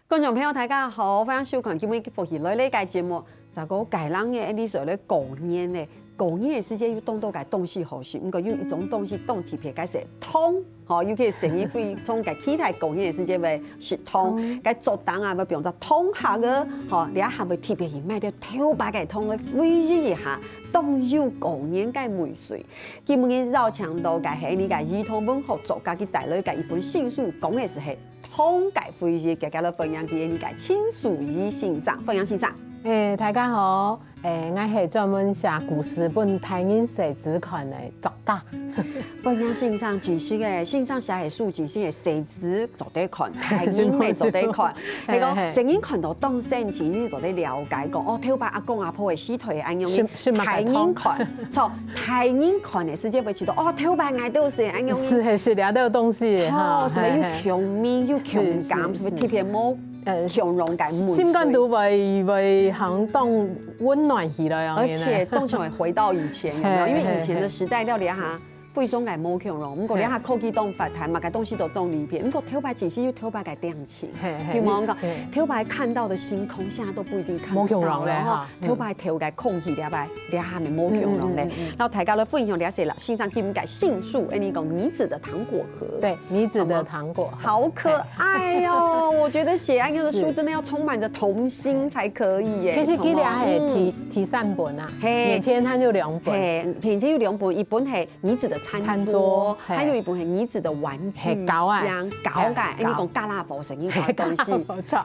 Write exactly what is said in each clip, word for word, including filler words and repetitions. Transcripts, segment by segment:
觀眾朋友，大家好，歡迎收看今日福氣來了个節目。再過，該人个，你說咧過年咧，過年个時節有當多个東西好食，毋過有一種東西當特別，該係糖。吼，尤其細人非常个期待過年个時節會食糖，該桌頂啊，會放到糖盒个，吼，你還會特別去買到頭擺个糖个回憶一下，當有過年个味緒。今日邀請到个係你个兒童文學作家，佢帶來个一本新書，講个係 糖个回憶，大家來歡迎佢个陳淑儀先生，歡迎先生。誒，大家好，誒，𠊎係專門寫故事分大人細子看个作家。歡迎先生，真實个，先生寫个書真實个細子做得看，大人乜做得看。係講，細人看到當生趣，你做得了解講，哦，頭擺阿公阿婆个時代恁樣，大人看，錯，大人看个時節會知道，哦，頭擺𠊎都係恁樣。係係，寫了个東西。 哦，係毋係又共鳴又共感，係毋係特別無共樣个味緒？心肝肚會會好像當溫暖起來樣。而且當場會回到以前，有沒有？因為以前的時代料理哈，非常个無共樣，毋過你哈科技當發達，麼个東西都當利便，毋過頭擺真實有頭擺个恬靜，有無？講頭擺看到的星空，現在都不一定看得到了哈。頭擺頭个空氣了擺，你還無共樣咧。然後大家來分享了解啦，先生今日个新書，哎，你講《妮子的糖果盒》。 對，妮子的糖果。好可愛哦！我覺得寫恁樣的書真的要充滿著童心才可以耶。其實佢倆係第第三本啊，嘿，眼前佢有兩本，嘿，眼前有兩本，一本係妮子的餐桌，餐桌，還有一本係妮子的玩具箱，搞个，哎，你講搞个無聲音搞个東西，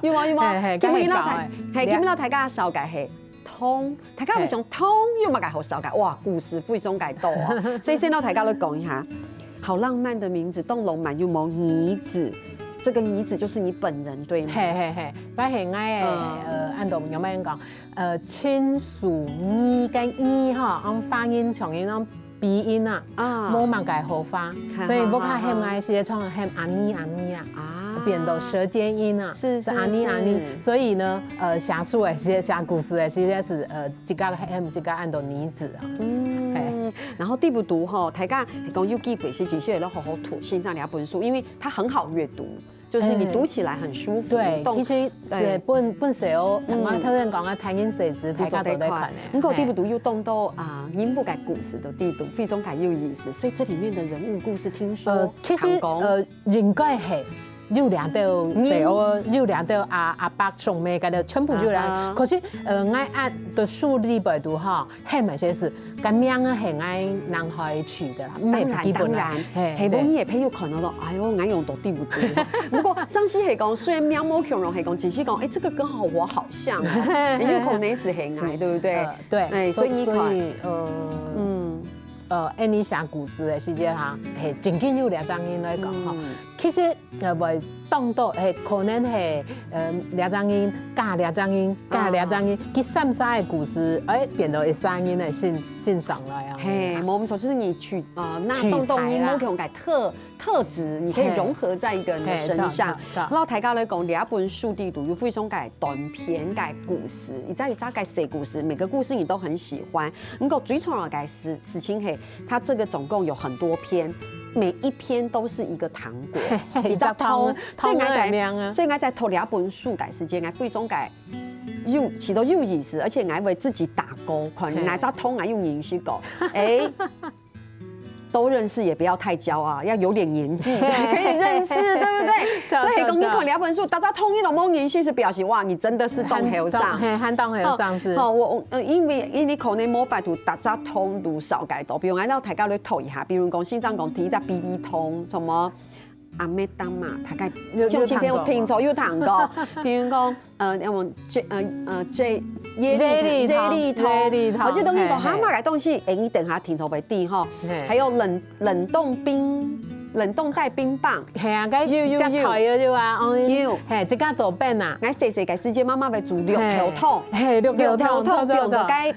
有無有無？今日摎大，嘿，今日摎大家紹介係 糖，大家會想糖有麼个好紹介？哇，故事非常个多啊！所以先摎大家來講一下，好浪漫的名字，當浪漫有無？妮子，這個妮子就是你本人對嗎？嘿嘿嘿，𠊎係𠊎个，呃，恁多仰般講，呃，陳淑儀个儀哈，用發音像音用鼻音啊，啊，無麼个好發，所以屋下喊𠊎時常喊阿妮阿妮啊，啊，變到舌尖音啊，是是阿妮阿妮。所以呢，呃，寫書个時，寫故事个時，係呃。 自家喊自家安到妮子啊。嗯，然後第五讀吼，大家講有機會時，其實也要好好讀欣賞這本書，因為它很好閱讀，就是你讀起來很舒服。對，其實本本書哦，我頭先講个大人細子，大家都在看的。不過第五讀又動到啊，人物个故事的第五讀，非常个有意思，所以這裡面的人物故事聽說，呃，其實呃，應該係。 有兩兜細哦，有兩兜阿阿伯、長輩，該兜全部有兩。可是，呃，𠊎啊，讀書裡背肚哈，喊个係，該名啊係𠊎男孩取的啦，毋係基本啦。嘿，係無你个朋友看到，哎喲，𠊎用到對毋對？不過，上次係講，雖然名無共樣，係講，只是講，哎，這個跟我好像哦，有可能係𠊎，對不對？對，所以你看，嗯。 呃，恁呢寫故事个時節哈，係正經有兩儕人來講吼。其實呃會當多係可能係呃兩儕人加兩儕人加兩儕人，佢三儕个故事，哎，變到一儕人个身身上來啊。嘿，無毋著，就是你取呃，拿當多人無共个特特質，你可以融合在一個人的身上。然後大家來講，這本書裡肚有非常个短篇个故事，一隻一隻个細故事，每個故事你都很喜歡。 不過最重要个事事情係，它這個總共有很多篇，每一篇都是一個糖果，一隻糖，所以𠊎在所以𠊎在讀這本書个時間，𠊎非常个有其中有意思，而且𠊎會自己打勾，看哪隻糖𠊎有認識過，哎。 都認識也不要太驕傲，要有點年紀才可以認識，對不對？所以講你看這本書，大家同意了無認識是表示哇，你真的是當後生，嘿，還當後生是。好，我呃，因為因為可能無法度大家同路紹介到，比如講，讓大家來讀一下，比如講，先生講第一隻B B糖，什麼阿妹當嘛，大概有有聽過，有聽過，比如講。 呃，那種J呃呃J J J J J J J，我就等於講，哈，麼个東西，哎，你等下聽著會知吼。還有冷冷凍冰，冷凍袋冰棒，係啊，該有有有有啊，有，係，自家做冰啊。𠊎細細个時節，媽媽會煮綠豆湯，係綠豆湯，放到該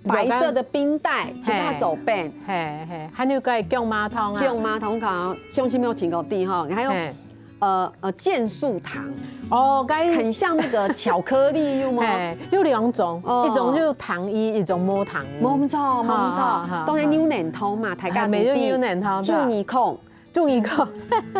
白色的冰袋，自家做冰。係係，還有該薑嫲湯啊。薑嫲湯講，相信沒有聽過地哈，還有呃呃健素糖，哦，該很像那個巧克力，有嗎？有兩種，一種就糖衣，一種無糖衣。無錯無錯，當然牛奶湯嘛，大家都知，牛奶湯，注意控。中一个，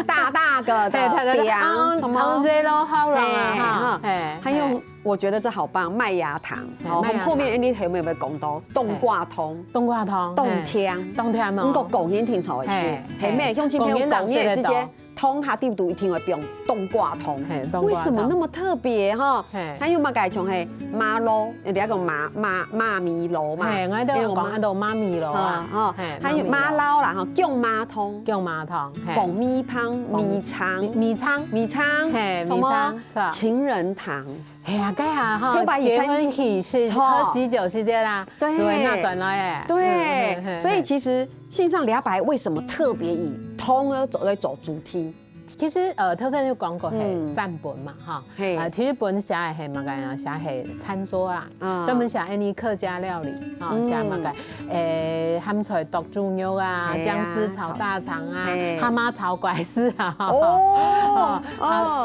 大大个的餅，什么，红红色咯，好了啊，哈，嘿，还有，我觉得这好棒，麦芽糖，哦，麦芽糖。后面你有没有讲到冬瓜汤？冬瓜汤，冬天，冬天哦，不过过年挺少的吃，嘿，嘿，没，乡亲朋友，过年时间，汤下底肚一定会放冬瓜汤，为什么那么特别哈？还有嘛，改成嘿，麻肉，人家讲麻麻麻米糍嘛，嘿，我都有讲，还有麻米糍啊，哈，还有麻肉啦，哈，姜麻汤。 姜麻汤，嘿。爆米香、米肠、米肠、米肠，嘿，什么？米肠，是吧？情人糖。哎呀，該下哈，結婚喜事、喝喜酒時節啦，對，就會拿轉來欸。對，所以其實信上兩百為什麼特別以湯而做來做主題？其實呃，頭先有講過，嘿，散文嘛，哈，嘿，呃，第一本寫个係麼个呢？寫係餐桌啦，專門寫恁呢客家料理，哈，寫麼个？ 欸，鹹菜剁豬肉啊，薑絲炒大腸啊，蝦蟆炒拐絲啊，哦，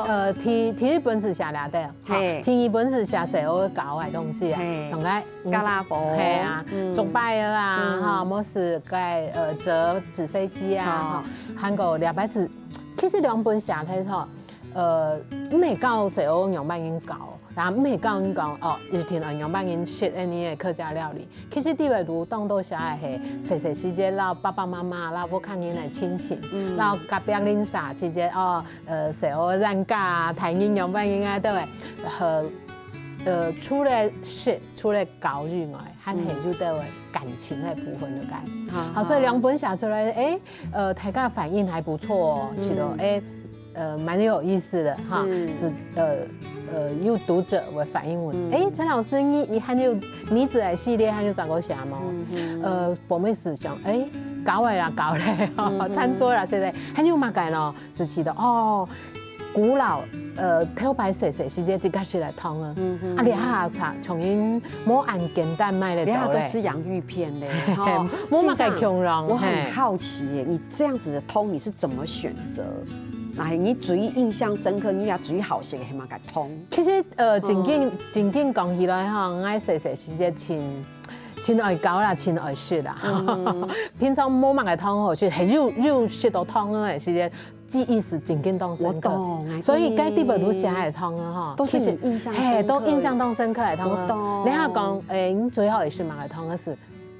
呃，第第一本是寫這兜，第二本是寫細个搞个東西啊，像該，家樂福，係啊，竹拜仔啊，哈，無係該呃折紙飛機啊，哈，還過兩本是，其實兩本寫个吼，呃，毋係教細个仰般搞， 然後毋係教人講，哦，一定愛仰般人食恁呢个客家料理。其實底背肚當多寫个係細細時節摎爸爸媽媽、摎屋下人个親情，摎隔壁鄰舍時節，哦，呃，細个冤家啊，大人仰般人啊，對毋對？和，呃，除了食、除了搞以外，還係有兜个感情个部分个感。好，所以兩本寫出來，欸，呃，大家反應還不錯哦，覺得，欸， 呃，蠻有意思的哈，是呃呃，有讀者會反映問，欸，陳老師，你你還有你子个系列還有找過啥嗎？呃，我們是講，欸，搞个啦，搞嘞，餐桌啦，現在還有麼个呢？是記得哦，古老呃，頭擺細細時節自家食來燙啊，啊，這下茶重新無恁簡單買得到嘞。都吃洋芋片嘞，哈。無麼个共樣，我很好奇耶，你這樣子的湯你是怎麼選擇？ 哎，你最印象深刻，你也最好食个係麼个湯？其實，呃，正經正經講起來吼，𠊎細細時節盡盡愛搞啦，盡愛食啦。平常無麼个湯好食，係有有食到湯个時節，記憶是正經當深刻。我懂，所以該底背肚寫个湯啊，吼，都是你印象深刻的。其實，嘿，都印象當深刻个湯啊。我懂。你若講，欸，你最好食麼个湯啊？係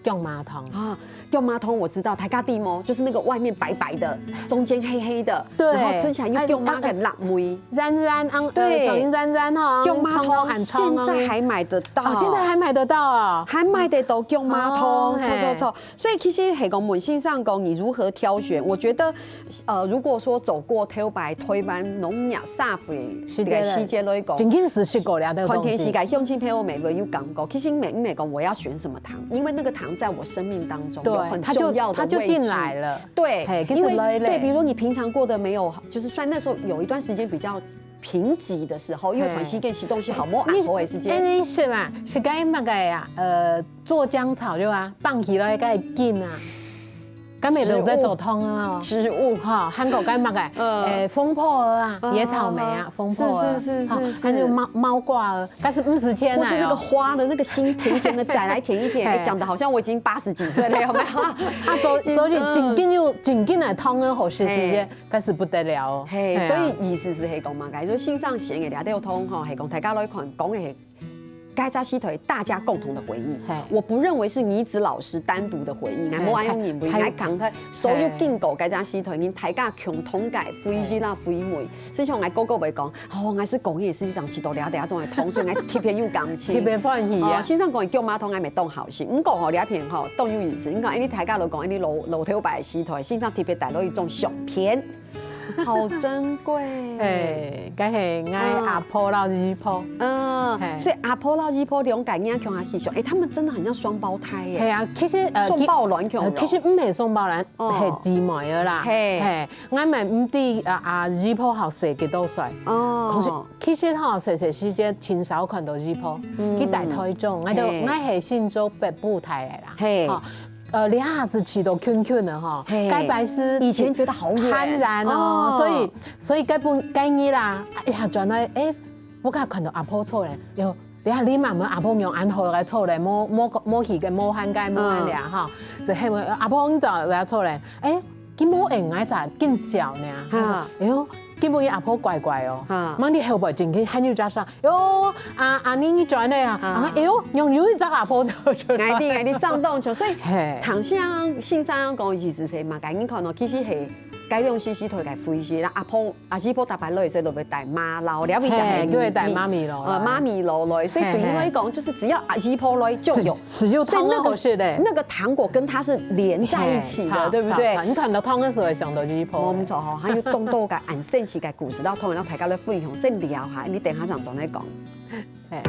薑嫲湯。啊，薑嫲湯我知道，大家知無？就是那個外面白白的，中間黑黑的，對，然後吃起來又薑嫲个辣味。哎，啊，啊，軟軟，嗯，呃，對，像軟軟吼，薑嫲湯現在還買得到。哦，現在還買得到哦。還買得到薑嫲湯，哦，著，著，著。嘿。所以其實係講問先生講，你如何挑選？我覺得 呃，如果說走過頭擺台灣農業社會个時節來講，正經係食過了這個東西。看電視个鄉親朋友乜會有感覺，其實毋係毋係講我要選什麼湯，因為那個湯在我生命當中有很重要的位置。對，它就它就進來了。對，嘿，其實來了。因為對，比如說你平常過得沒有，就是算那時候有一段時間比較貧瘠的時候，因為可能係一件食東西好無恁好个時間。你，你食嘛，食該麼个啊？呃， 做薑炒肉啊，放起來該筋啊，該乜都在做湯啊哦。植物。哈，還過該麼个，嗯。欸，紅寶仔啊，嗯，野草莓啊，嗯，紅寶仔啊，是，是，是，哈，是，是。還有貓，貓掛仔，但是毋係甜的哦。或是那個花的那個心甜甜的，摘來舔一舔，嘿。欸，講得好像我已經八十幾歲了，有沒有？啊，所，所以正經有，正經个湯啊，好食時節，嘿。該係不得了哦。嘿，嘿啊。所以意思係講嘛，該就先生選个這兜湯吼，係講大家來看，講个係 該隻時代大家共同的回憶。嘿。我不認為是倪子老師單獨的回憶，嘿，𠊎無恁樣認為，嘿，𠊎感覺所有經過該隻時代人，大家共同个回憶啦、回味。就像𠊎哥哥會講，哦，𠊎係講个係一張是到了這種个湯，所以𠊎特別有感情。特別歡喜啊。哦，先生講个薑嫲湯𠊎乜當好食，毋過吼，這片吼，當有意思。你看，哎，你大家都講，哎，你老，老頭擺个時代，先生特別帶了一種相片。 好珍貴。哎，該係𠊎阿婆摎姨婆。嗯，嘿。所以阿婆摎姨婆兩家人共下去相，哎，他們真的很像雙胞胎耶。係啊，其實，呃，雙胞卵共樣。呃，其實毋係雙胞卵，哦。係姊妹个啦。嘿。嘿，𠊎乜毋知啊，啊，姨婆好細幾多歲。哦。可是其實吼，細細時節盡少看到姨婆，嗯。去大台中，𠊎都，嘿。𠊎係新竹北部大个啦。嘿。吼， 呃，這下係去到近近个吼，嘿，該擺係以前覺得好遠。當然哦，哦。所以，所以該本，該日啦，哎呀，轉來，哎，屋下看到阿婆坐咧，喲，這下你媽媽阿婆仰恁好來坐咧，無，無，無去个，無閒个，無閒咧哈，嗯。所以喊我，阿婆你早來坐咧，哎，佢無應該啥，緊笑呢。佢說：哈。「哎喲，今晡日阿婆乖乖哦。哈。」望你後背正經還有隻啥？「喲，啊，啊，你，你轉來啊？」哈。「啊，哎喲，仰有一隻阿婆走出來？」𠊎知，𠊎知，上當去。所以，嘿。聽先生，先生講意思係嘛，該你看哦，其實係該種時時代个回憶啦。阿婆，阿姨婆逐擺來時都會帶媽老，了解一下嘿，就會帶媽咪老來。呃，媽咪老來，所以對你來講，嘿，嘿。就是只要阿姨婆來就有。是，是有糖果好食的。所以那個，那個糖果跟它是連在一起的，嘿，對不對？你看到糖的時候會想到姨婆。無錯吼，還有當多个恁神奇个故事，然後同大家來分享，先聊哈，你等下正再講。嘿。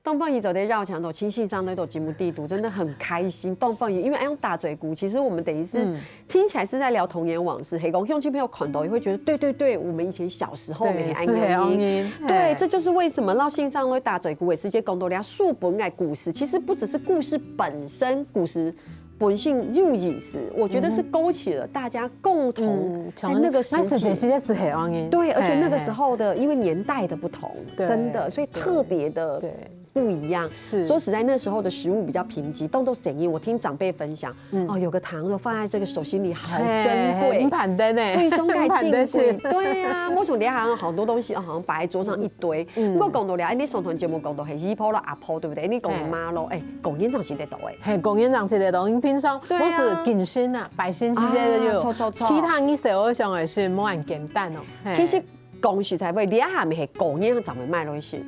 當歡喜做得邀請到陳先生來到節目裡肚，真的很開心。當歡喜，因為恁樣打嘴鼓，其實我們等於是，嗯，聽起來是在聊童年往事。係講鄉親朋友看到也會覺得，對對對，我們以前小時候，對，乜係恁樣。係恁樣。對，嘿。這就是為什麼老先生來打嘴鼓，也是講到了書本个故事。其實不只是故事本身，故事本身有意思，我覺得是勾起了大家共同嗯，在那個時期。從那時節實在是很有意義。對，而且那個時候的，嘿，嘿。因為年代的不同，對，真的，所以特別的對，對。不一樣。是。說實在，那時候的食物比較貧瘠，當多細人，我聽長輩分享，嗯。哦，有個糖就放在這個手心裡，好珍貴，嘿，嘿，很難得呢。非常的珍貴。很難得是。對啊，我想你好像好多東西，哦，好像擺在桌上一堆。嗯。不過講到了，哎，你上段節目講到係姨婆咯、阿婆，對不對？你講到媽咯，嘿。哎， 過年正食得到欸。嘿，過年正食得到，因為平常，對啊。毋係敬神啊，拜神時節就有，啊，著，著，著。其他你食好像也是無恁簡單哦。嘿。其實講實在話，這下乜係過年正會買落去食，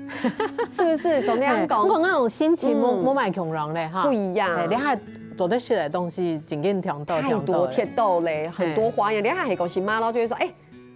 是不是？總這樣講。嘿，毋過該種心情無，嗯。無買共樣咧哈。不一樣。嘿，這下做得食个東西，真正忒多，太多，忒多。忒多咧，很多花樣。嘿。這下係講係嘛，然後就會說，哎，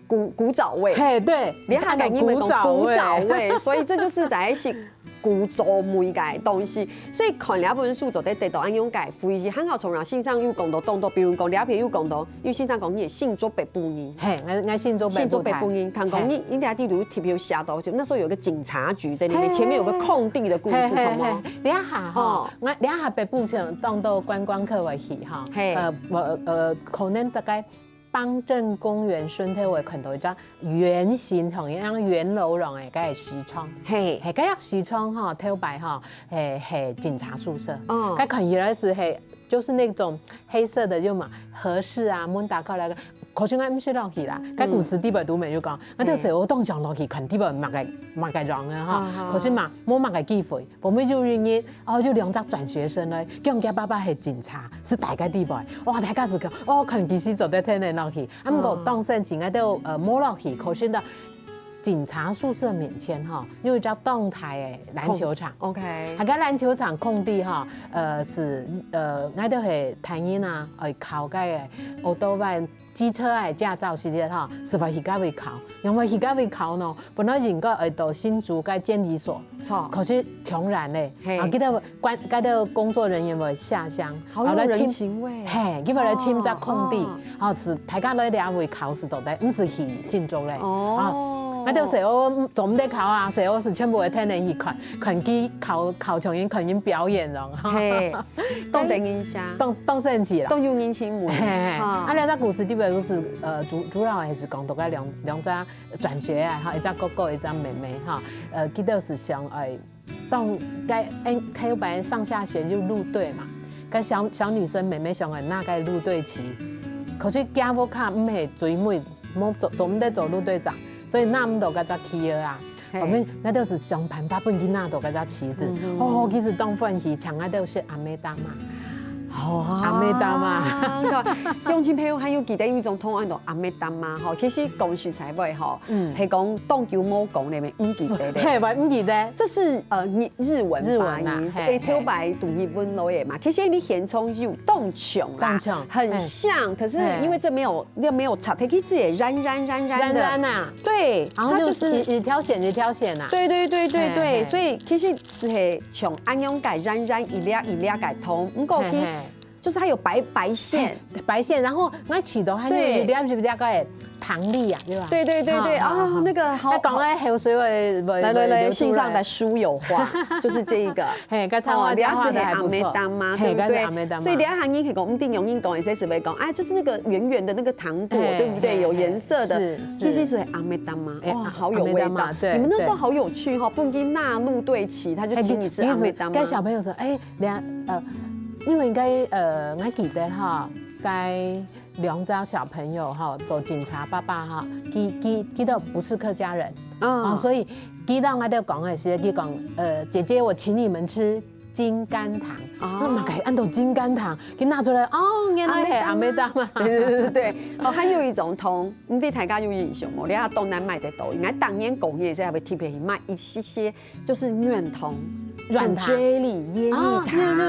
古，古早味。嘿，對，這下个人會講古早味。古早味，所以這就是在食古早味个東西。所以看這本書做得得到恁樣个回憶，還好從先生有講到當多，比如講這片有講到，因為先生講你係新竹北埔人。嘿，𠊎，𠊎新竹北埔，新竹北埔人，聽講你，嘿。你這裡有特別有寫到，就那時候有個警察局在那邊，嘿。前面有個空地的故事，嘿，嘿，什麼？嘿，這下吼，哦。𠊎這下北埔像當多觀光客會去哈，嘿。呃，我，呃，可能大概 邦正公園脣頭會看到一隻圓形，像一樣圓樓樣个，該係西窗。嘿。嘿，該隻西窗吼，頭擺吼，嘿，係警察宿舍。哦。該看起來是嘿，就是那種黑色的，就嘛，和式啊，門打開來个。可是𠊎毋識落去啦，該故事裡背都無有講，𠊎就係我當想落去看裡背麼个，麼个樣个哈。啊哈。可是嘛，無麼个機會。 後尾有一日，哦，有兩隻轉學生呢，佢厥爸爸係警察，係大家知背。哇，大家係講，哦，看佢係做得天天落去。啊，毋過當時自家都，呃，無落去，可是呢，警察宿舍面前吼，有一隻當大个籃球場。空，OK。該个籃球場空地吼，呃，係，呃，𠊎兜係大人啊，愛考該个奧多曼 機車个駕照時節吼，係會去該位考。仰會去該位考呢？本來應該愛到新竹个監理所，著。可是當然咧，嘿。啊，該兜關，該兜工作人員會下鄉，好有人情味。嘿，佢會來尋隻空地，哦，哦。啊，係大家來這位考試做得，毋係去新竹咧。哦。啊，該兜細人做毋得考啊，細人係全部會跈等去看，看佢考，考場，看佢表演囉。嘿，當得人惜。當，當生趣啦。當有人情味。嘿，嘿。哈。啊，這隻故事裡背就係 呃，主，主要還係講到該兩，兩隻轉學啊，哈，一隻哥哥，一隻妹妹，哈，呃，佢兜係想，哎，當該，哎，頭擺上下學就路隊嘛，該小，小女生妹妹想愛拿該路隊旗，可是厥屋下毋係最尾，無做，做毋得做路隊長，所以拿毋到該隻旗仔啊。 嘿。後面𠊎兜係想辦法分佢拿到該隻旗仔。嗯哼。哦，其實當歡喜，像𠊎兜食阿妹大媽。哦，阿妹大媽。鄉親朋友還有記得有一種童話安到阿妹大媽吼，其實講實在話吼，嗯。係講當久無講了，毋記得了。嘿，毋記得。這是，呃，日，日文發音，日文啊，嘿，對，嘿。頭擺讀日文落去嘛。其實你現場有當像啦，當像，很像，嘿。可是因為這沒有，那沒有插，它其實也軟軟軟軟的。軟軟啊。對，然後就是它就是一，一條線一條線啊。對，對，對，對，對，嘿，嘿。所以其實係像恁樣个軟軟一粒一粒个糖，毋過佢，嘿，嘿。就是它有白，白線。嘿，白線，然後𠊎試著還有一粒一粒个，對。糖粒啊，對吧？對對對對，好好好。啊，那個好，那講到口水味，味，來來來，味流出來。信上的書友話，就是這一個。嘿，該插畫，哦，插畫的還不錯。你要是很阿妹當嘛，嘿，對不對？該是阿妹當嘛。所以你看，你可以講，嗯，定有人講，有些是會講，哎，就是那個圓圓的那個糖果，嘿，對不對？嘿，有顏色的，嘿，是，是。其實是阿妹當嘛，哎，哇，好有味道。阿妹當嘛，對，你們那時候好有趣哈，不跟那路對齊，他就請你吃阿妹當嘛。哎，你，你是跟小朋友說，哎，等下，呃，因為應該，呃，我記得哈，該 兩隻小朋友哈，做警察爸爸哈，佢，佢，佢都不是客家人，哦。哦，所以佢摎𠊎兜講个時，佢講，呃，姐姐，我請你們吃金柑糖。哦。那麼該安到金柑糖，佢拿出來，哦，原來係阿妹當啊。對對對對，哦，還有一種糖，毋知大家有印象無？你看東南買得到，應該當年過年時還會特別去買一些些，就是軟糖，軟糖。像jelly、椰粒糖。啊，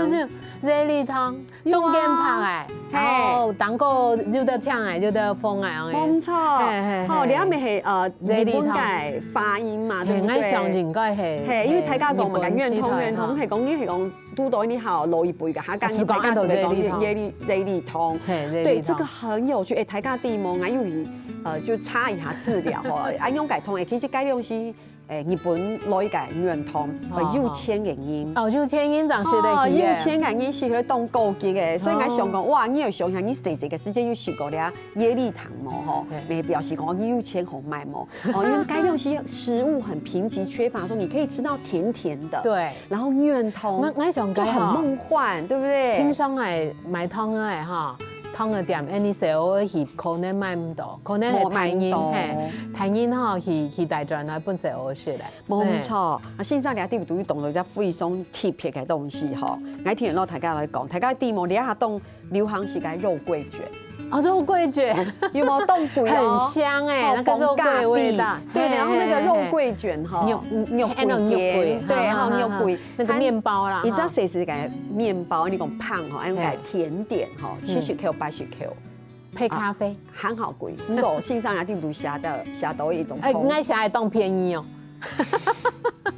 是是是，jelly糖。 中間拍欸，嘿。然後當个有得搶欸，有得分欸，哦。無錯。嘿嘿嘿。吼，你還沒係，呃，jelly糖。日本个發音嘛，嘿，對不對？𠊎想應該係，嘿，因為大家講嘛，嘿，軟糖，軟糖，日本時代哈。係講，你係講，堵到你好，落一杯个，哈，講大家是講jelly糖。jelly，jelly糖。嘿，jelly糖。對，這個很有趣。欸，大家知無？𠊎有，呃，就查一下資料吼。啊，用該糖，欸，其實該東西 欸，日本來个軟糖，哦，呃，有錢个人。哦，有錢人正食得起欸。哦，有錢个人食去當高級欸，所以𠊎想講，哦。哇，你有想象，你細細个時節有食過這jelly糖無吼？嘿。也表示講你有錢好買無？哦，因為該東西食物很貧瘠缺乏，所以你可以吃到甜甜的。對。然後軟糖，𠊎，𠊎想講吼，就很夢幻，對不對？平常欸，買糖个欸吼，糖个店，欸，你細个去可能買毋到，可能係大人，無買毋到。嘿，大人吼，去，去大專來分細个食咧。 無毋著，啊，先生，你對毋對當做一隻非常特別个東西吼？𠊎聽了大家來講，大家知無？這下當流行係个肉桂捲。哦，肉桂捲。有無？當貴哦。很香欸，哦，那個肉桂味道。講價比。對，嘿，然後那個肉桂捲吼，嘿，嘿。肉，肉桂捲，嘿，那個肉桂，對，哈，哈，哈，哈。然後肉桂，那個麵包啦，哈。你知道誰是个麵包？你講胖吼，還有个甜點吼，嘿。七十塊、八十塊。 配咖啡。啊，還好貴。毋過先生啊，對毋對寫到，寫到一種欸，通。𠊎寫个當便宜哦。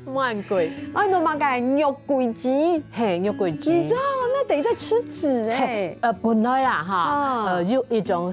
蠻貴。啊，你嘛个肉桂子。嘿，肉桂子。你知道，那等於在吃紙欸。嘿，呃，本來啦，哈，啊。呃，有一種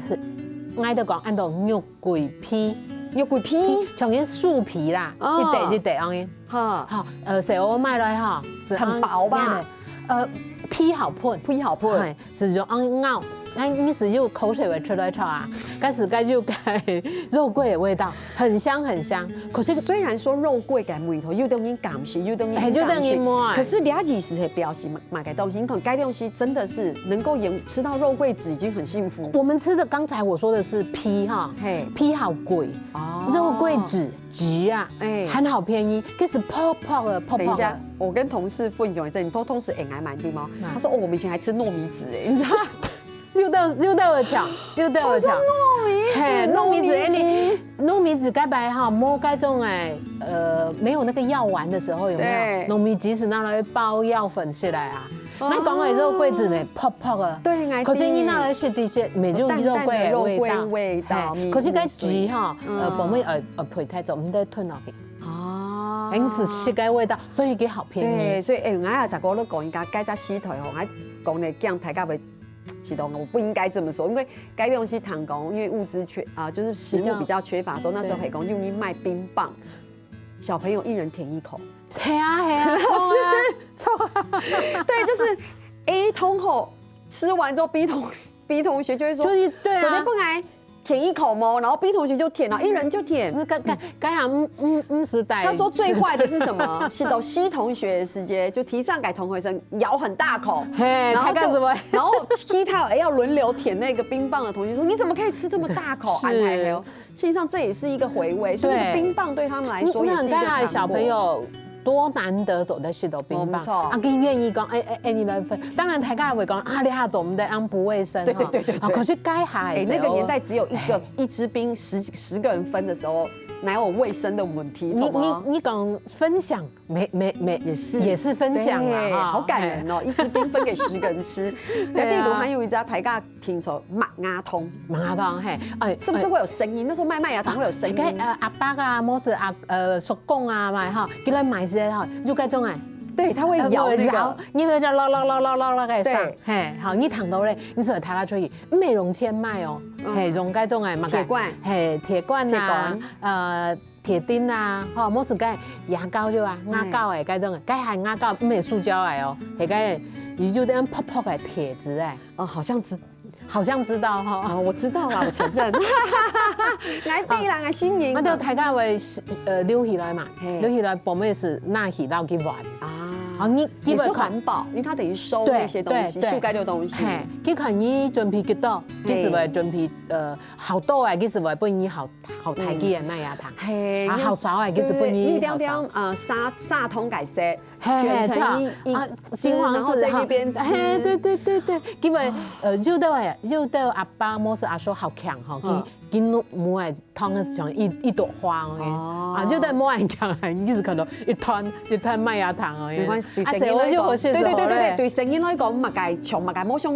係，𠊎兜講安到肉桂皮。肉桂皮？皮，像个樹皮啦，哦。一塊一塊恁樣。哈。好，呃，所以𠊎買來哈，係很薄吧？恁樣的，呃，皮好薄。皮好薄。嘿， 係用恁咬，該你係有口水會出來出啊，該係該有該肉桂个味道，很香很香。可是雖然說肉桂个味道，有兜人敢食，有兜人毋敢食，嘿，有兜人無愛。可是了解是會表示嘛，嘛个東西，你看該東西真的是能夠有吃到肉桂子已經很幸福。我們吃的，剛才我說的是皮哈，嘿。皮好貴，哦。肉桂子 紙啊，欸。還好便宜，可是薄薄个，薄薄个。等一下，我跟同事分享一下，你知道同事會愛買對嗎？嗯。他說：「哦，我們以前還吃糯米紙欸，你知道？」又到，又到了巧，又到了巧。我說糯米紙，嘿，糯米紙，糯米紙。欸，你，糯米紙該擺哈，無該種欸，呃，沒有那個藥丸的時候，有沒有？對。糯米紙係拿來包藥粉食个啊。哦。𠊎講个肉桂子呢，薄薄个。對，𠊎知。可是你拿來食的確，沒有肉桂的味道。淡淡的肉桂味道，嘿，米，可是該紙哈，米水。呃，嗯。薄薄，呃，呃，配太重，毋得吞落去。 哦。很是食个味道，所以佢好便宜。對，所以，欸，𠊎也在過咧講，應該該隻時代吼，𠊎講咧，這樣大家會知道，我不應該這麼說，因為該東西糖講，因為物資缺，啊，就是食物比較缺乏，所以那時候，對。還講用力賣冰棒，小朋友一人舔一口。係啊，係啊，著啊，著啊。對，就是A同學吃完之後，B同，B同學就會說，就是，對啊。昨天不來 舔一口無，然後B同學就舔了，一人就舔。係，該，該，該下毋，毋，毋使帶。他說最壞的是什麼？是到C同學的時節，就第三個同學生咬很大口，嘿，然後就，大概是會。然後其他要輪流舔那個冰棒的同學說：「你怎麼可以吃這麼大口？」是。安排還有，事實上這也是一個回味，所以那個冰棒對他們來說也是一個糖果。你，你看，該下小朋友 多難得做得食到冰棒。無錯。啊，佢願意講，欸，欸，欸，你來分。當然，大家會講，啊，你還做毋得，恁不衛生，對，對，哈。對，對，對。啊，可是該下个時候，欸，那個年代只有一個，嘿。一支冰，十，十個人分的時候，哪有衛生的問題？你，著嗎？你，你講分享，沒，沒，沒，也是。也是分享啦，對，哈。好感人哦，嘿。一支冰分給十個人吃。對啊。那例如還有一隻大家 聽說麥芽糖。麥芽糖，嘿，欸，是不是會有聲音？欸。那時候賣麥芽糖會有聲音。該，呃，阿伯啊，無係阿，呃，叔公啊，嘛，吼，佢來買時吼，就該種欸，对，它会咬那个。你有没有叫咯咯咯咯咯咯个声对？嘿，好，你听到咧，你是有听到出去，毋係用钱买哦，嗯嘿，用该种个嘛，铁罐嘿，铁罐啊铁罐，呃，铁钉啊，吼，莫是个牙膏就啊，牙膏哎，该种个，该还牙膏，毋係塑胶哎哦，嘿，该有点薄薄个铁质哎。哦，好像知好像知道哈。啊，我知道啦，我承认。来，对啦，来，新年那就大家会呃留起来嘛，嘿留起来，本来是拿起来去玩。啊，好，你也是基本看环保，因为它等于收对那些东西，对对塑料的东西。嘿，去看你准备几多，嘿其实会准备呃好多啊，其实会分你好好大支个麦芽糖，嘿，啊好少啊，其实分对对对，一你好少定要。呃砂砂糖改色，嘿嘿，卷成一一这样啊，支金黄色然后在那边吃。嘿，对对对对对，因为呃，有的哎，有的阿爸莫是阿叔好强哈，嗯佢佢母爱糖个像一一朵花哦，哦啊，有的母爱强，你是看到一团一团麦芽糖哦，没关系，对啊，声音来讲，我就我是对对对对对，说嘞对声音来讲，嘛该像嘛该，我想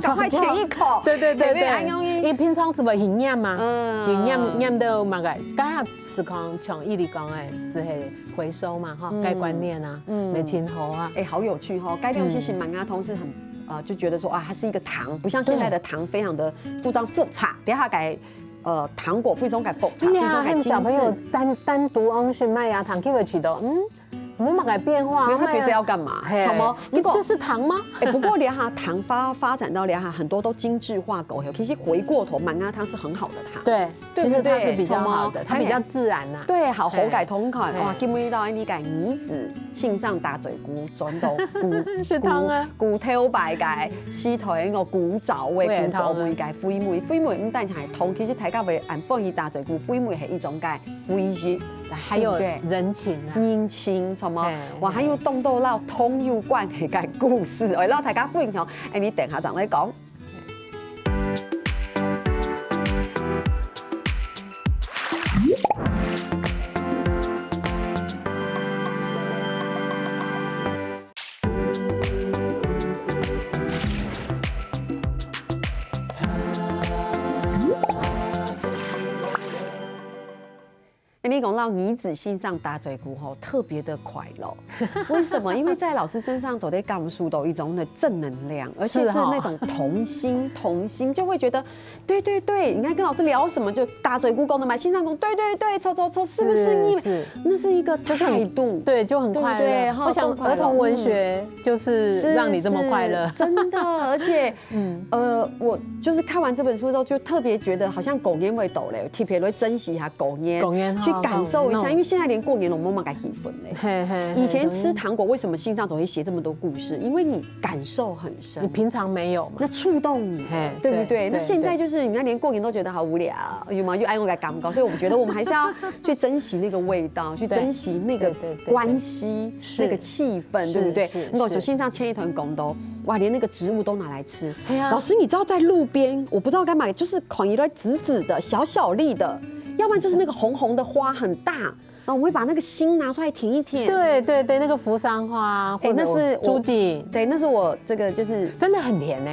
讲快舔一口，对对对对对不对？哎呦，一平常是不会很黏嘛，嗯很黏黏的嘛个，刚好是讲像伊犁讲的，是嘿回收嘛哈，嗯该观念啊，嗯没清好啊，哎，好有趣哈！该料其实蛮阿通是很呃，就觉得说啊，它是一个糖，不像现在的糖非常的非常复杂，等一下改呃糖果非常改复杂，非你啊，常改跟小朋友精致。单单独用是麦芽糖，给我取得，嗯，没有么个变化，没有，他觉得这要干嘛？嘿怎么？你这是糖吗？哎，不过莲花糖发发展到莲花很多都精致化狗后，其实回过头，蛮阿糖是很好的糖。对，对不其实它对是比较好的，什么它比较自然呐。对，好口感嘿同款。嘿哇，今日到你个儿子线上打嘴鼓，转到古是糖啊古古头白个，洗头个古早味我也古早糖啊味个friend，friend毋单淨係糖，其實大家會恁歡喜打嘴鼓，friend係一種个friend，还有对不对人情啊，人情，什么嘿，我還有當多老通有關係个故事，我同大家分享。哎，你等下正來講。 哎，你講到兒子線上打嘴鼓吼，特別的快樂。為什麼？因為在老師身上，總係感受到一種的正能量，而且是那種童心，童心就會覺得，對對對，你看跟老師聊什麼，就打嘴鼓講的嘛，線上講，對對對，抽抽抽，是不是你？是那是一個就是很態度，对，就很快对不对乐。我想哈更快乐儿童文学就是让你这么快乐是。真的，而且，嗯，呃，我就是看完这本书之后，就特别觉得好像过年味道嘞，特别会珍惜一下过年，过年哈去感受一下，那种因为现在连过年都没那个气氛嘞。嘿嘿，以前吃嘿糖果为什么信上总会写这么多故事？因为你感受很深你。平常没有嘛那？触动你，嘿对不对？对那现在对就是人家连过年都觉得好无聊，有吗？就哎，我个感觉，所以我们觉得我们还是要去珍惜那个味道，去对珍惜那个对对对对关系、是那个气氛，是对不对是？我说是信上前一段讲到，哇，连那个植物都拿来吃。哎呀老师，你知道在路边，我不知道干嘛，就是款一堆紫紫的、小小粒的，要不然就是那个红红的花很大，然后我们会把那个心拿出来舔一舔。对对对，那个扶桑花，哎或者那是我朱槿，对，那是我这个就是真的很甜呢。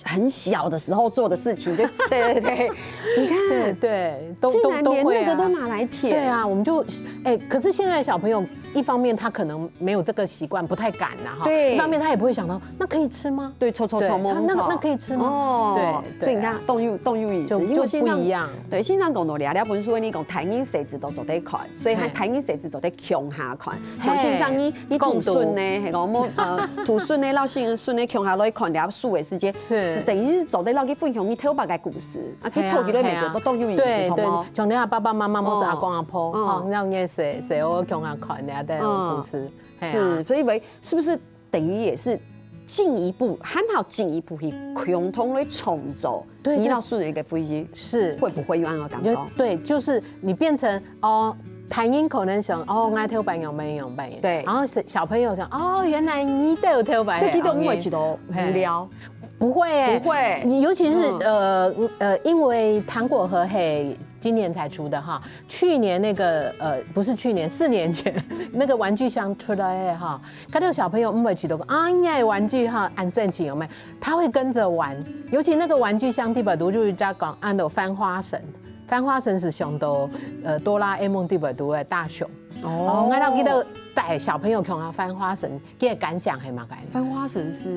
很小的时候做的事情，就对对对，你看，对对，都都竟然连都会啊。那个都拿来舔。对啊，我们就哎，可是现在的小朋友一方面他可能没有这个习惯，不太敢呐哈。对一方面他也不会想到那可以吃吗？对，抽抽对，抽，摸他那摸抽。那可以吃吗？哦，对，所以你看，动又动又一就思，因为就不一样。对，先生讲到咧，你本书你讲台语写字都做得看，所以他嘿台语写字做得共下看。嘿像先生你你读书呢，共读系讲我呃读书呢，老师孙呢共下来看了书的时间，是是等于是做得老去分享你头白个故事，啊，去嘿啊透几多美嘿啊酒都动又一对对思，好吗？，像你爸爸妈妈，或是阿公阿婆，嗯哦，那也是是我共下看的故事，嘿啊是，所以为是不是等于也是进一步，还好进一步去共同来创造，对对你老师的一个回忆，是会不会有那种感就觉？对，就是你变成哦，台语可能想哦，我头白有没有白，对然后是小朋友想哦，原来你都有头白，所以其实我们哦会觉得无聊，不会欸，不会你尤其是嗯呃呃，因为糖果盒嘿今年才出的哈，去年那个呃不是去年，四年前那个玩具箱出来的哈，看到小朋友毋会觉得啊，人家的玩具哈，很神奇有没有？他会跟着玩，尤其那个玩具箱地板都就是在讲，按照翻花绳，翻花绳是想到呃哆啦 A 梦地板都的大雄。哦，𠊎倒記得帶小朋友共下翻花繩，佢个感想係麼个呢？翻花繩是，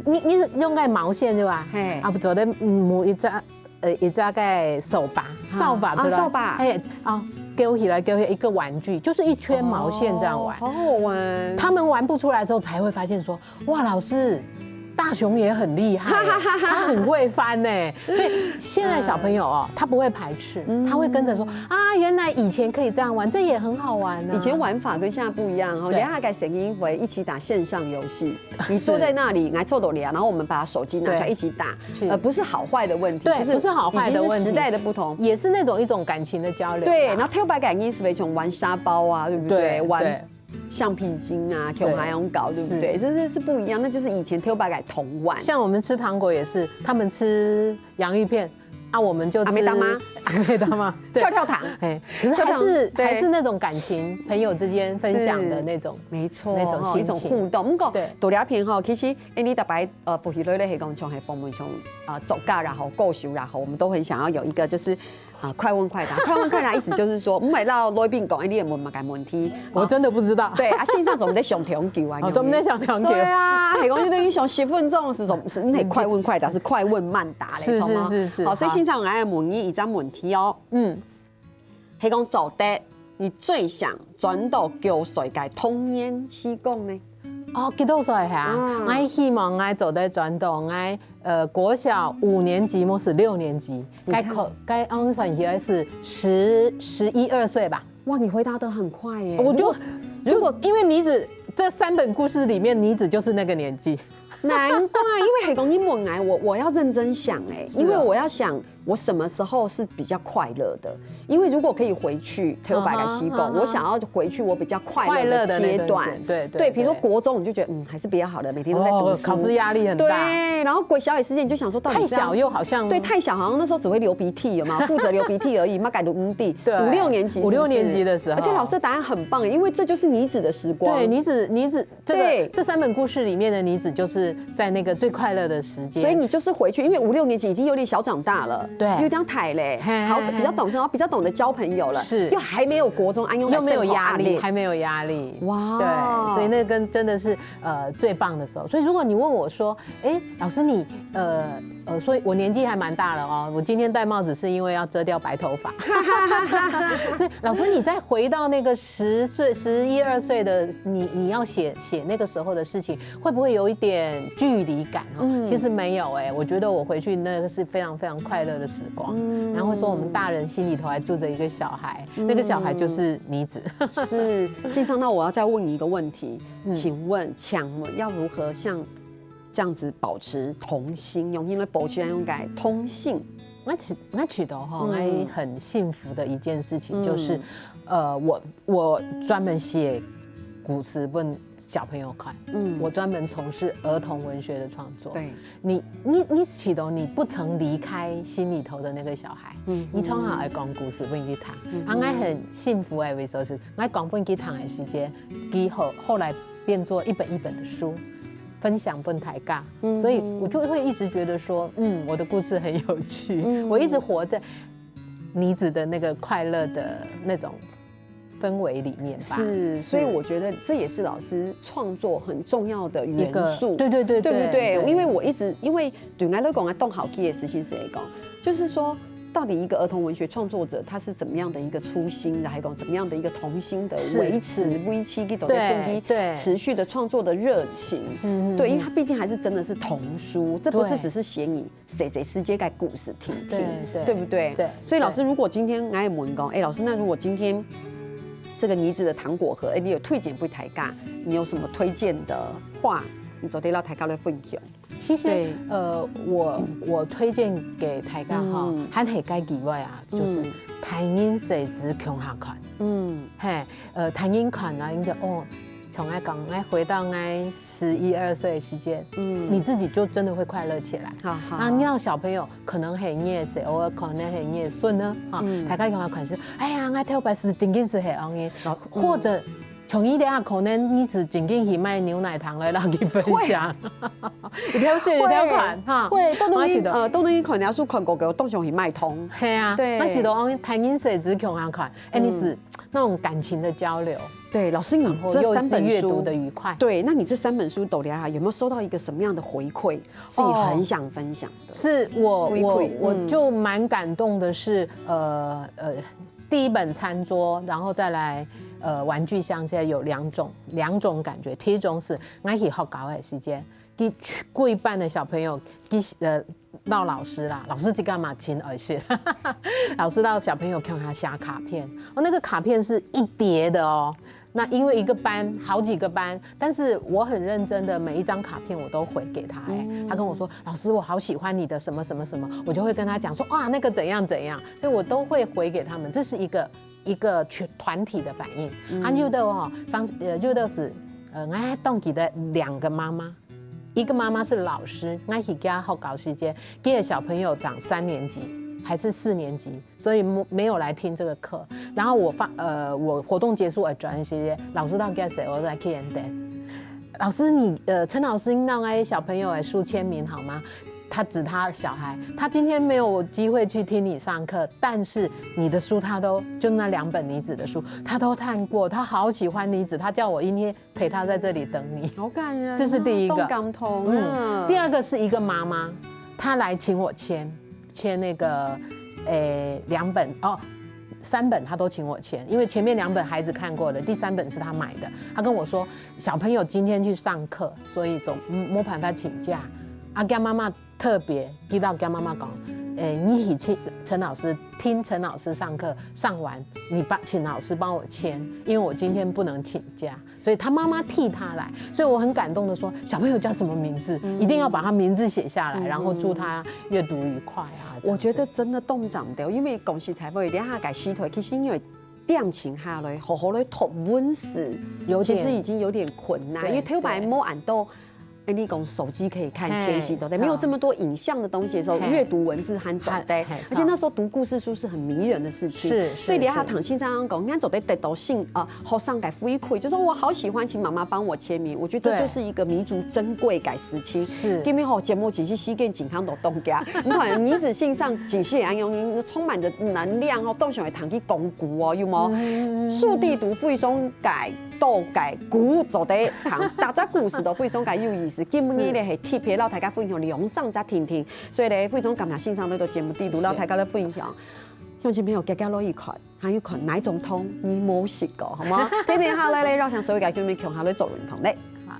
你你用个毛線對吧？嘿，啊，做得嗯，一隻呃一隻个掃把，掃把出來，掃把，哎啊，勾起來勾起來一個玩具，就是一圈毛線這樣玩。好好玩。他們玩不出來之後，才會發現說，哇，老師。大熊也很厲害，他很會翻呢。所以現在小朋友哦，他不會排斥，他會跟着說啊，原來以前可以這樣玩，這也很好玩啊。以前玩法跟現在不一樣哦，等下該聲音會一起打線上遊戲，你坐在那裡，來坐到你啊，然後我們把手機拿出來一起打，呃，不是好壞的問題，就是不是好壞的問題，已經是時代的不同，也是那種一種感情的交流。對，然後頭擺个人是會像玩沙包啊，對不對？玩。 橡皮筋啊，恐龍還用搞，對不對？真的是不一樣，那就是以前頭擺个童玩。像我們吃糖果也是，他們吃洋芋片，啊，我們就吃阿妹大媽，阿妹大媽，對，跳跳糖，哎，可是還是還是那種感情，朋友之間分享的那種，沒錯，那種心情，一種互動。不過，對，讀這篇吼，其實，哎，你大白呃，不是累累，係講像係訪問像啊作家然後歌手然後，我們都很想要有一個就是 啊，快問快答，快問快答意思就是說，毋係摎來賓講，哎，你有問麼个問題？我真的不知道。對啊，線上總得想長久啊，哦，總得想長久。對啊，係講你等於想十分鐘是什麼？是那快問快答，是快問慢答嘞，是是是是。好，所以線上來問你一個問題哦。嗯，係講做得，你最想轉到幾歲个童年時光呢？哦，幾多歲哈？嗯，𠊎希望𠊎做得轉到𠊎 呃，國小五年級，無係六年級，該可該按算起來是十十一二歲吧。哇，你回答得很快耶！我就就因為妮子這三本故事裡面，妮子就是那個年紀。難怪，因為係講你問𠊎，我我要認真想哎，因為我要想我什麼時候是比較快樂的。 因為如果可以回去，頭擺个時光，我想要回去我比較快樂的階段。快樂的那段時間，對對對，比如說國中，你就覺得嗯，還是不要好了，每天都在讀書，考試壓力很大。對，然後國小也是，你就想說到底是要太小又好像，對，太小好像那時候只會流鼻涕，有沒有？負責流鼻涕而已，嘛改讀五 D，對，五六年級，五六年級的時候，而且老師的答案很棒，因為這就是妮子的時光。對，妮子妮子這個這三本故事裡面的妮子就是在那個最快樂的時間，所以你就是回去，因為五六年級已經有點小長大了，對，有點大咧，好比較懂事，然後比較懂得交朋友了，是，又還沒有國中，哎，又沒有壓力，還沒有壓力，哇，對，所以那跟真的是呃最棒的時候。所以如果你問我說，哎，老師你呃呃，所以我年紀還蠻大了哦，我今天戴帽子是因為要遮掉白頭髮，所以老師你再回到那個十歲、十一二歲的你，你要寫寫那個時候的事情，會不會有一點距離感？哦，其實沒有哎，我覺得我回去那個是非常非常快樂的時光。然後說我們大人心裡頭還住著一個小孩，那個小孩就是妮子。是，先生，那我要再問你一個問題，請問，請問要如何像這樣子保持童心？用英文保持那種感，童心。 𠊎覺𠊎覺得吼，𠊎很幸福的一件事情就是，呃，我我專門寫故事分小朋友看，嗯，我專門從事兒童文學的創作。對，你你你覺得你不曾離開心裡頭的那個小孩，嗯，你從小愛講故事分佢聽，啊，𠊎很幸福的，為什麼是𠊎講分佢聽的時間，佢後後來變做一本一本的書，分享分大家。 所以我就會一直覺得說，嗯，我的故事很有趣，我一直活在妮子的那個快樂的那種氛圍裡面吧。是，所以我覺得這也是老師創作很重要的元素。對對對對，對不對？因為我一直因為對𠊎來講，𠊎當好奇的事情是講，就是說，到底一個兒童文學創作者他是怎麼樣的一個初心，然後講怎麼樣的一個童心的維持，維持這種對對持續的創作的熱情。 嗯，對，因為它畢竟還是真的是童書，這不是只是寫你誰誰世界的故事聽聽，對不對？對，所以老師，如果今天𠊎問講，哎，老師，那如果今天這個妮子的糖果盒，哎，你有推薦給大家，你有什麼推薦的話，你做得摎大家來分享。其實，呃，我我推薦給大家哈，還係該句話啊，就是大人細子共下看。嗯，嘿，呃，大人看啊，你就哦，像𠊎講，𠊎回到𠊎 十一二歲的時間，嗯，你自己就真的會快樂起來。好好，啊，你讓小朋友可能很厭世，偶爾可能很厭世呢，哈，大家可能可能是，哎呀，我頭擺是真正是很安逸，或者從一點啊，可能你是真正去買牛奶糖來讓你分享，一條水一條款哈，會，都能呃，都能看，人家說看狗狗，都想去買糖，嘿啊，對，那是都安逸，谈饮食只是共下看，哎，你是。那种感情的交流，对，老师，你然后又是这三本书，阅读的愉快。对，那你这三本书读了啊，有没有收到一个什么样的回馈，是你很想分享的？是我我回馈，我嗯。就蛮感动的是，呃呃，第一本餐桌，然后再来呃玩具箱，现在有两种两种感觉。第一种是我去学校的时间，佢規班的小朋友，佢呃闹老师啦，老师这个嘛真恶心，老师到小朋友看他写卡片，哦，那个卡片是一叠的哦。那因为一个班好几个班，但是我很认真的每一张卡片我都回给他、哎，他跟我说：“老师，我好喜欢你的什么什么什么。”我就会跟他讲说：“哇，那个怎样怎样。”对，我都会回给他们，这是一个一个全团体的反应。啊，有的哦，上呃，有的是呃，我还当记得两个妈妈，一个妈妈是老师，我去佢學校時節，佢个小朋友長三年级還是四年級，所以沒沒有來聽這個課。然後我放呃，我活動結束，我轉時節，老師到佢个時，我再去等。老師，你呃，陳老師，你讓那些小朋友來書簽名好嗎？他指他小孩，他今天沒有機會去聽你上課，但是你的書他都就那兩本你指的書，他都看過，他好喜歡你指，他叫我今天陪他在這裡等你。好感人哦，这是第一个。当感动嗯，啊。第二个是一个妈妈，她来请我签，签那个，诶，两本哦，三本她都请我签，因为前面两本孩子看过了，第三本是她买的。她跟我说，小朋友今天去上课，所以总嗯没办法请假。啊，跟妈妈特别知道跟妈妈讲，诶，你一起请陈老师听陈老师上课，上完你帮请老师帮我签，因为我今天不能请假。 所以他妈妈替他来，所以我很感动的说，小朋友叫什么名字，一定要把他名字写下来，然后祝他阅读愉快啊。这样子我觉得真的动长的，因为恭喜才会，等下改西腿，其实因为电琴下来，好好的读文字，有点其实已经有点困难，对，因为头摆对没俺都。哎，你讲手机可以看天气走的，嘿，没有这么多影像的东西的时候，嘿，阅读文字还走的，嘿，而且那时候读故事书是很迷人的事情，是，所以李亚是是唐先生讲，应该走得得到信啊， 好像个回馈，就说我好喜欢，请妈妈帮我签名。我觉得这就是一个弥足珍贵个事情。是，今日吼节目其实时间健康都冻家，你看你子信上几岁安永，你充满着能量哦，都想来谈去讲古哦，有无？速地图非常个多个古做得谈，大家故事都非常个有意思。今日呢系特别让大家分享两三只听听，所以呢非常感谢先生来到节目地图，让大家来分享。乡亲朋友，家家乐意看。 还有看哪种汤你没食过，好吗？天天下来嘞，让想所有个居民共下来做运动嘞。好。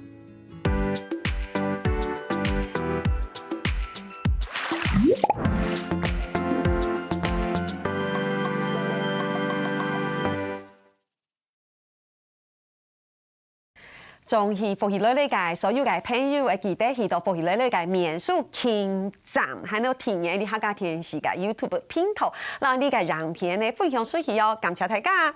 中意福氣來了个所有个朋友，會記得去到福氣來了个面書網站，還有訂閱你客家電視个YouTube頻道，讓你个影片呢分享出去哦。感謝大家。